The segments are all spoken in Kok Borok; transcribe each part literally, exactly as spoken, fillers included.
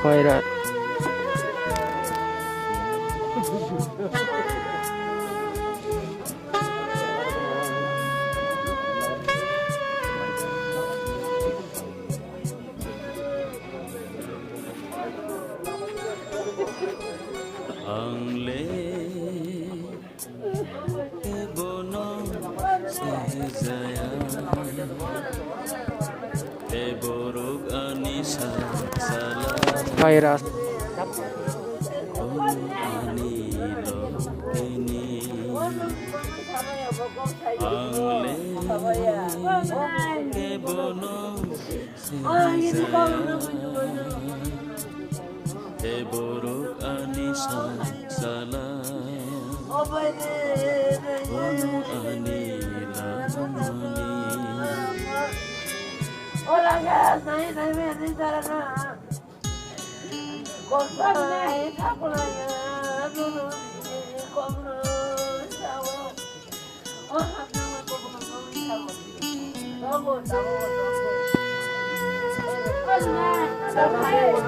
Khoira. Ang le Kebono sejaya, keborok ani saksala. Virus. Kono ani lokini. Ang le kebono sejaya. Tei borok ani saksala, kono ani lamani.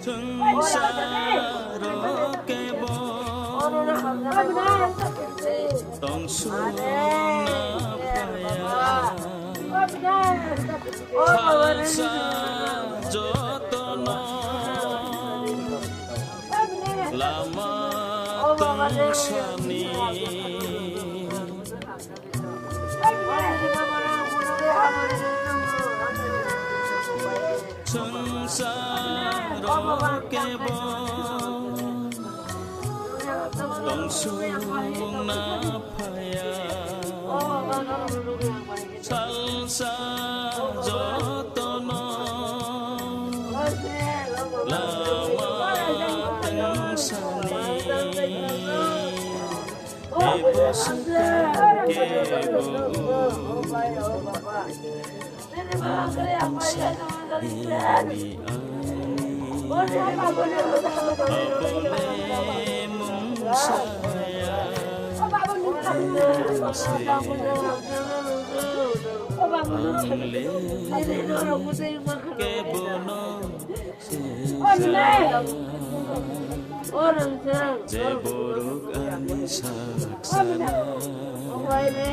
Chwng sa rok kebo tong suna phaya. Salsa jotono lama tungsani. Chwng sa rok kebo tong suna phaya. Salsa jotono lama tungsani. Ebo sukar kebo. Ang tungsani ani. Abole mung saya. Ang se. Ang le kebono sejaya. Je borok ani saksana, kono ani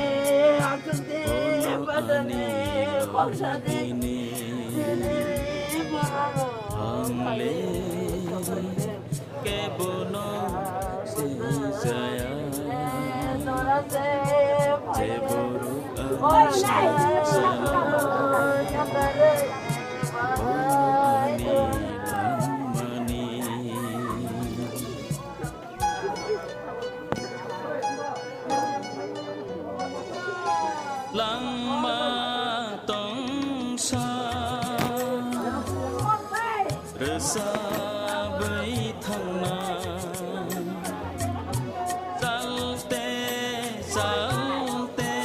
lokini. Ang le kebono sejaya. Je borok ani saksana, kono ani lamani. Langma tongsa rwsabwi thangna, chalte, chalte.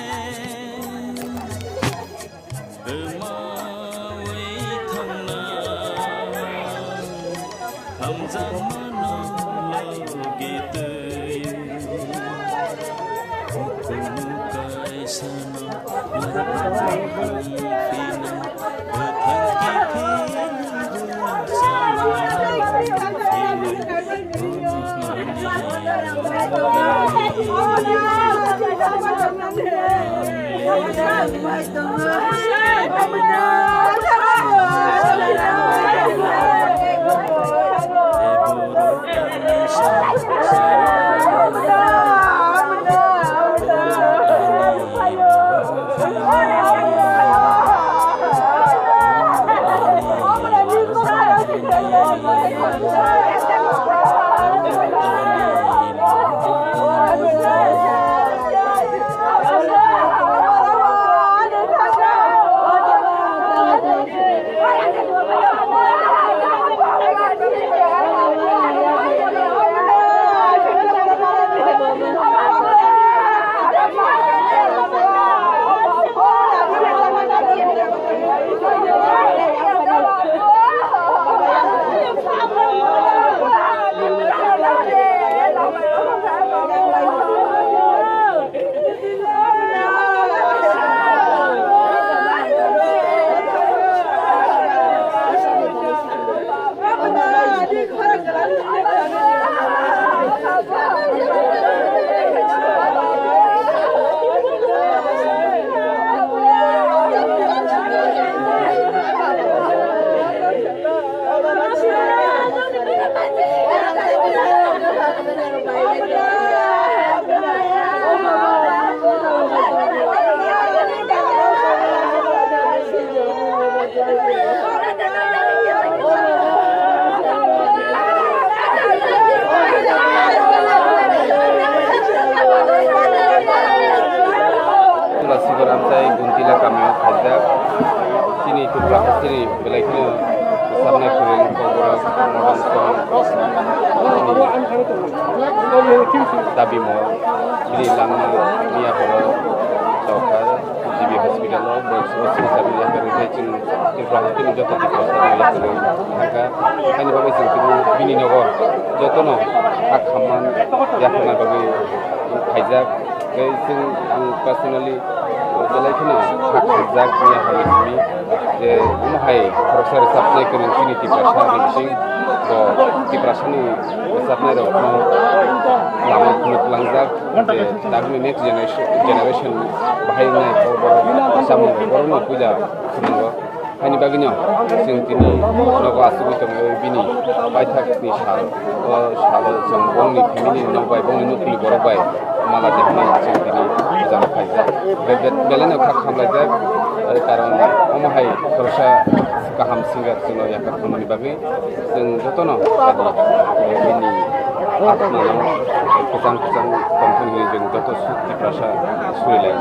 Rwmawi thangna hamjakmano logi twi. Hukumu kaisano laibani phina bwthang kiphilwi salmani philwi. Chini Tripura hasteni belai kheno rwchapnai kwrwng kokborok modern song dabi mo bini langma miya horo chokha G B hospital o bo sini sabi ya kwrwng tei chini Tripura hasteni joto Tiprasa no ya kwrwng thangkha. Ani bagwi chwng tini bini nogo jotono hak hamman ya khna bagwi phaijak. Tei chwng ang personally belai kheno hak hamjak ya hamwi simi je omo hai khoroksa rwchapnai kwrwng chini Tiprasa ni bising bo Tiprasa ni rwchapnai rok no lama phunuk langjak je dagni next generation, generation bahai wngnai bo borok rwchapmung borok no puila phunukgo. Haini bagwino chwng tini nogo asugwi tongwi bini paithakni sal, o salo chwng bongni family nok bai, bongni nokni borok bai mala de hinwi chwng tini jaro phaijak. Be-, be-, belai no kha khamlaijak, eh, karon omo hai khoroksa kaham singer chwngno yakar khamani bagwi chwng jotono bini atmano kwchang kwchang tongthon hinwi chwng joto Tiprasa surilaio.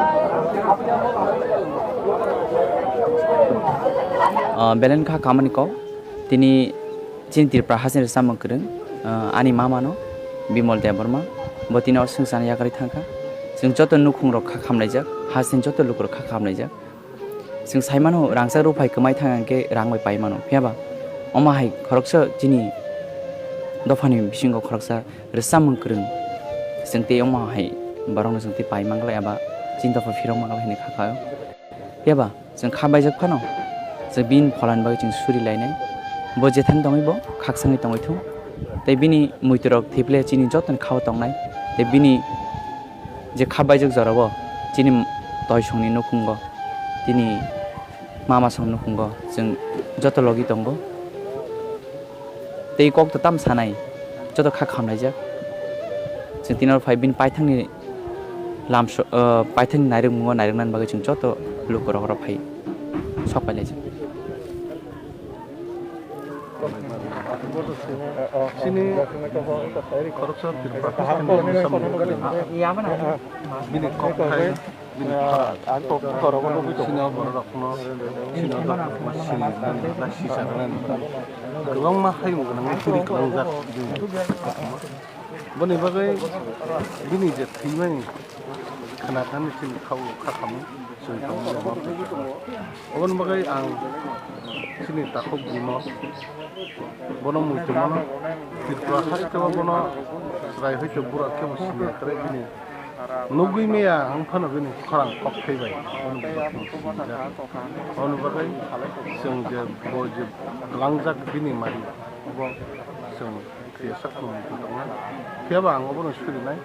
Ah, belai no kha khamani kok. Tini chini Tripura hasteni rwchapmung kwrwng, ah, ani mama no Bimal Debbarma. Bo tini o swngcharno yakarwi thangkha. Chwng joto nukhung rok kha khamlaijak, hasteni joto lukurok kha khamlaijak. Chwng saimano rangchak rwphai kwmai thang hwnkhe rang bai pai mano. Phiyaba omo hai khoroksa chini dophani bisingo khoroksa rwchapmung kwrwng. Chwng tei omo hai borokno chwng tei pai manglai aba chini dopha phirok manglai hinwi kha kha. Phiyaba chwng kha baijak phano chwng bini pholani bagwi chwng suri lainai. Bo jethani tongwi bo khakchangwi tongwi thung. Tei bini muiturok thwiple chini jotoni khao tongnai. Tei bini je kha baijak jorao chini toisongni nukhungo, chini mamasong nukhungo chwng joto logi tongo. Tei kok to tam sanai, joto kha khamlaijak. Chwng tini oro phai bini paithakni lamso-, ah, paithakni nairwkmungo nairwknani bagwi chwng joto lukurok oro phai sok pailaijak. Chini khoroksa Tripura hasteni bini kok hai Bini khorang, sini bororokno, sini dopharokno sini rwnani, sisa rwnani. Kwbangma hayung gwnangwi kwrwi kwlangjak bini koktma. Boni bagwi bini je thwimani khna thani chini khao kha khamwi chwng tongmani omo phaikha. Oboni bagwi ang chini takhuk bwino bono muitu mano. Tripura haste o bono chwrai hoi to bura khe bo sini kwrwi bini Nugwi maya wng phano bini khorang kok thai bai. Bono bagwi chwng sijak. Bono bagwi chwng je bo je twlangjak bini mari, bo chwng khe sak tongmani tongna. Phiya ba ang obono surinai,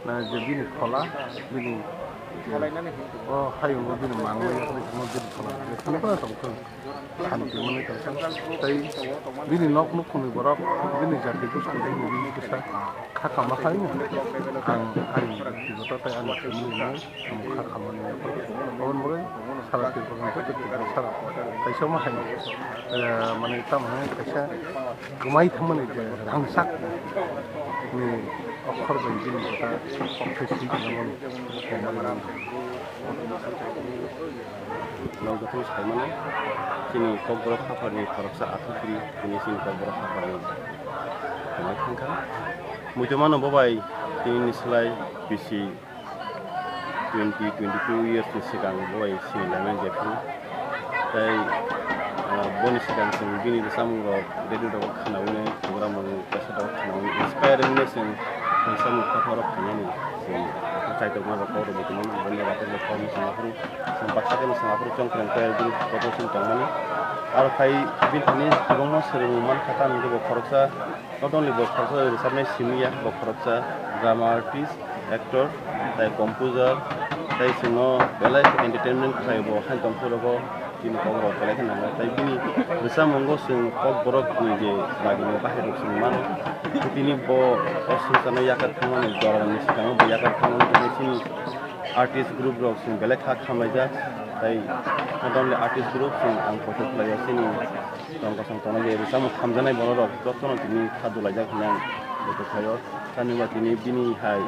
na je bini phola, bini je o hayungo bini mangmani, bini phola, bini phola tongthok. Santi manwi tongkha. Tei bini nok nukhungni borok, bini jati gosti bini bini kisa kha kama khaino. Ang ani joto tei ani family no ang kha khamani. Aboni bagwi sara Tripura ni joto Tripura sara kaisa ma hai, eh, manwi tamo hai kaisa kwmai thangmani je rangchak ni okhor bai bini kisa kok thai swi tongmani. Nok joto saimano chini Kokborok hapharni khoroksa athuphuri tini chini Kokborok hapharni kwmai thangkha. Muitu mano bo bai tini ni slai bisi twenty, twenty-two years ni swkang bo bai sini laimani jephuru. Tei, ah, boni swkang chwng bini rwchapmung rok radio rogo khwnaui nai, program rok kaisa rok khwnaui inspire wngwi chwng rwchapmung kha khorok khainani chwng kaitorma rok kok rwgwi tongmani, boni rok kok rwgwi tongmani. Chwng baksa khe chwng aphuru chongkrang khe bini kotor chwng tongmani. Aro khai bini thani kwbangma swrwngmung mankha, tamni hwnkhe bo khoroksa not only bo khoroksa rwchapnai simi ya, bo khoroksa drama artist, actor, tei composer, tei chwngno belai khe entertainment khlai bo haino tongphuru rwgo. Bini kok rok belai khe nango, tei bini rwchapmungo chwng Kokborok ni je bagini bahai rok chwng mano. Bini bo o swngcharno yakar thangmani, jorani swkango bo yakar thangmani, tei chini artist group rok chwng belai kha khamlaijak, tei not only artist group, chwng ang poito khlaio chini tong kosong tongnai je rwchapmung khamjaknai borok rok jotono tini kha dulaijak hinwi ang poito khlaio. Tamni ba tini bini hai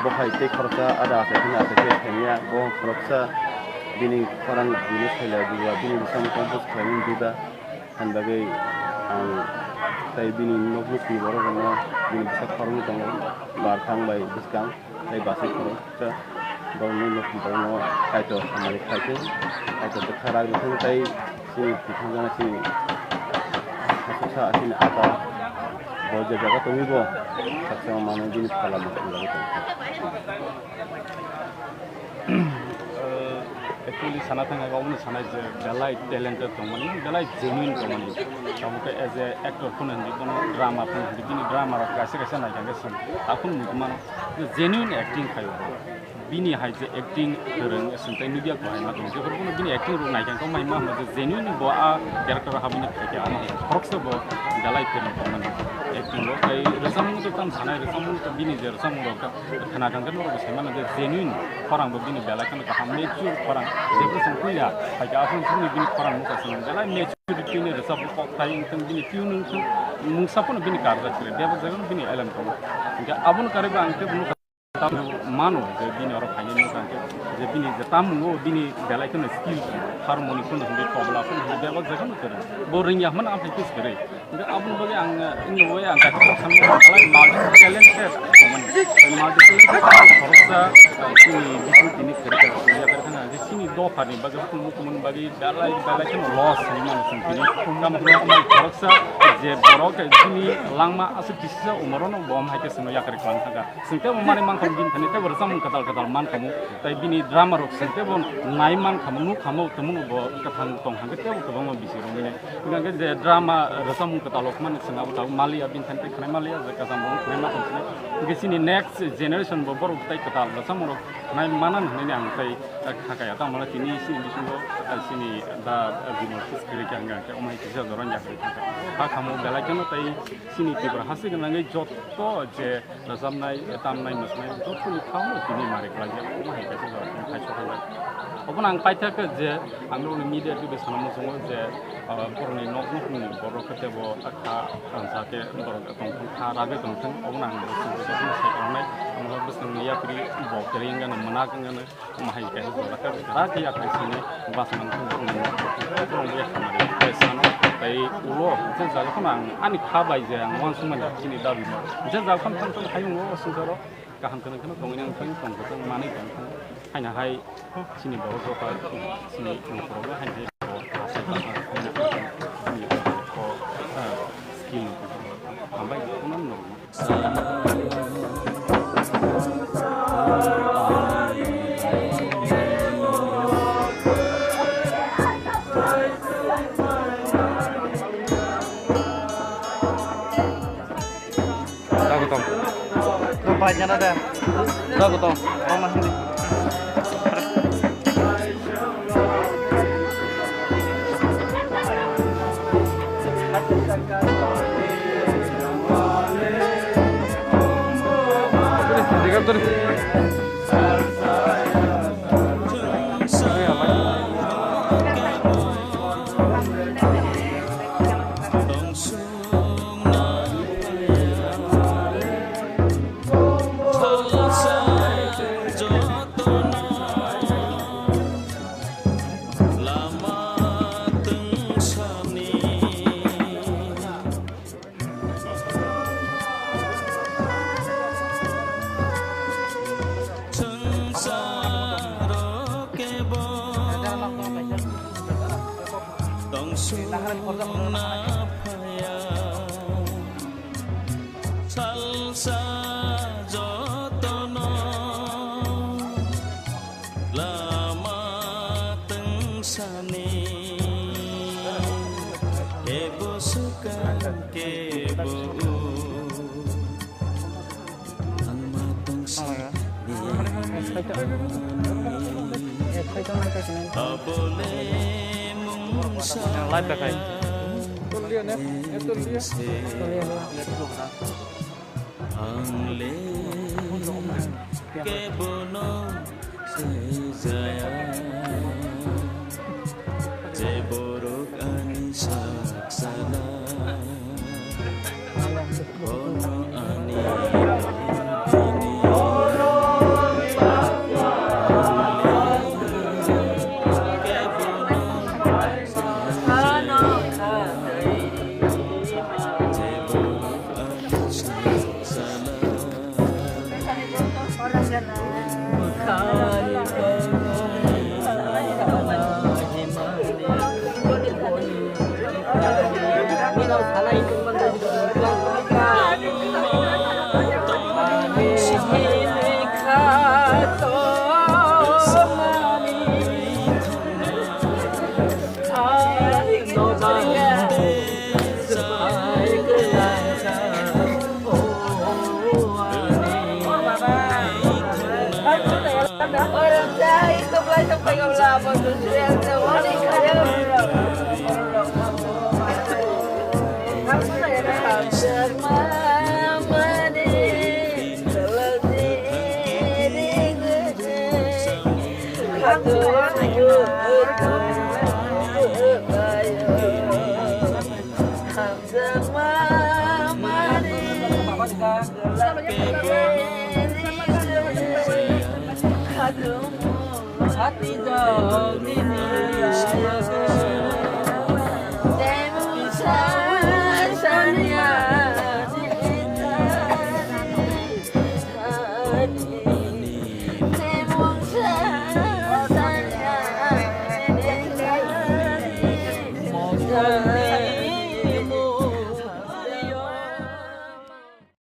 bo hai tei khoroksa ada asai phano asai khe phaimya, bo khoroksa Bini khorang bini phaila duga, bini bwskango compose khlaimani duda. Ani bagwi ang tei bini nokni simi borok rokno bini bwsa khoroknwi tongo, barthang bai bwskang tei bachai khoroksa borokni nokni borokno Kaitor hamari khlaikhe, Kaitor bwkha rak rwthang tei chini tithang jana chini aswksa chini ata bo je jaga tongwi bo saksa manwi bini phala mokol bagwi tongkha. Actually sana thangkha omono sanai je belai talented tongmani, belai genuine tongmani. Abo khe as a actor phano hindi, kono drama phano hindi, bini drama rok kaisa kaisa naikha khe chwng aphano nugwi mano je genuine acting khaio bo. Bini hai je acting kwrwng chwng tei nubya kwlai ma tongo, jephru phano bini acting rok naikha khe mai ma hwnba je genuine bo a character o habwini phaikha, omo hai khoroksa bo belai kwrwng tongmani acting rok. Tei rwchapmung to tamo sanai, rwchapmung to bini je rwchapmung rok khna khe norok bo sai mano je genuine khorang bo bini belai kheno kaham mature khorang. Jebo chwng puila phaikha, aphuru chwngni bini khorang nukha chwng belai maturity ni rwchapmung kok tai wngthang, bini tune wngthang, mungsa phano bini karjak kwrwi, bebak jagano bini elem tongo. Hinkhe aboni karwi bo ang tei nukha tamo mano je bini oro phainai nukha hinkhe je bini je tamungo bini belai kheno skill tongo, harmony phano hindi, tobla phano hindi, bebak jagano kwrwi. Bo rwngya hwnmano amthai khe kwrwi. Hinkhe aboni bagwi ang, eh, wngya bai ang kaisa kok sanmani, belai multi talented tongmani. Multi talented khoroksa, eh, chini bising tini kwrwikha, kwrwikha, kwrwikha, je chini dophani bagwi, bukhuk bukhukmani bagwi belai, belai kheno loss hinwi mano chwng tini. Tamo hwnwi omo khoroksa je borok, eh, chini langma aswk kisisa umorono bo omo hai khe chwngno yakarwi kwlang thangkha. Chwng teibo manwi mankha bini thani, teibo rwchapmung kwtal kwtal mankhamu, tei bini drama rok chwng teibo nai mankhamu, nukhamu, tongmung bo kwthang tong hangkhe teibo kwbangma bisi romwi nai. Hwnkhe je drama rwchapmung kwtal rok mani chwng abo tabuk maliya, bini thani tei khwnai maliya, je kwcham rok khwnai ma tong sinai. Hwnkhe chini next generation bo borok tei kwtal rwchapmung rok khwnai manan hwnwi ang tei kha kaya. Tamo chini chini bisingo chini da Bimal Kiskiri khe hwnkhe omo hai kisa jora ya kha kamo belai kheno tei chini Tripura haste gwnangwi joto je rwchapnai, tamnai, mwswnai, joto ni kha no tini mari kwlai ya, omo hai kaisa jora tini khai sok hai. Obono ang paithak khe je ang nokni media twi bai sana muchungo je, ah, borokni nok nokni borok khe tebo kha thansa khe borok tongthung kha ragwi tongthung, obono ang bo chwng joto no sai kwrwngnai, omo bwskango yapri bo kwrwi wngano, mwnak wngano. Omo hai khe jora khe rak ya khe sini bus man thung thung no. Borok ya khamari khe sano tei ulo je jaga phano ang ani kha bai je ang uansukmani chini dabi no. Je jaga phano thang thang hayung o swngcharo kaham kheno kheno tongwi nang thang tong thang manwi tong thang. Haina hai chini borok rok bai chini borok rok haina hai borok asai basa haina chini borok rok, ah, skill hambai kheno no. Jagotom. Jagotom. Lama tungsani swngcharo kebo tongsukna phaya. Salsa jotono lama tungsani kebo swkang kebo ang ma tungsani. Abole mungsa. Live dekhai. Ang le kebono swijaya, je borok ani sak sala, bono ani bini.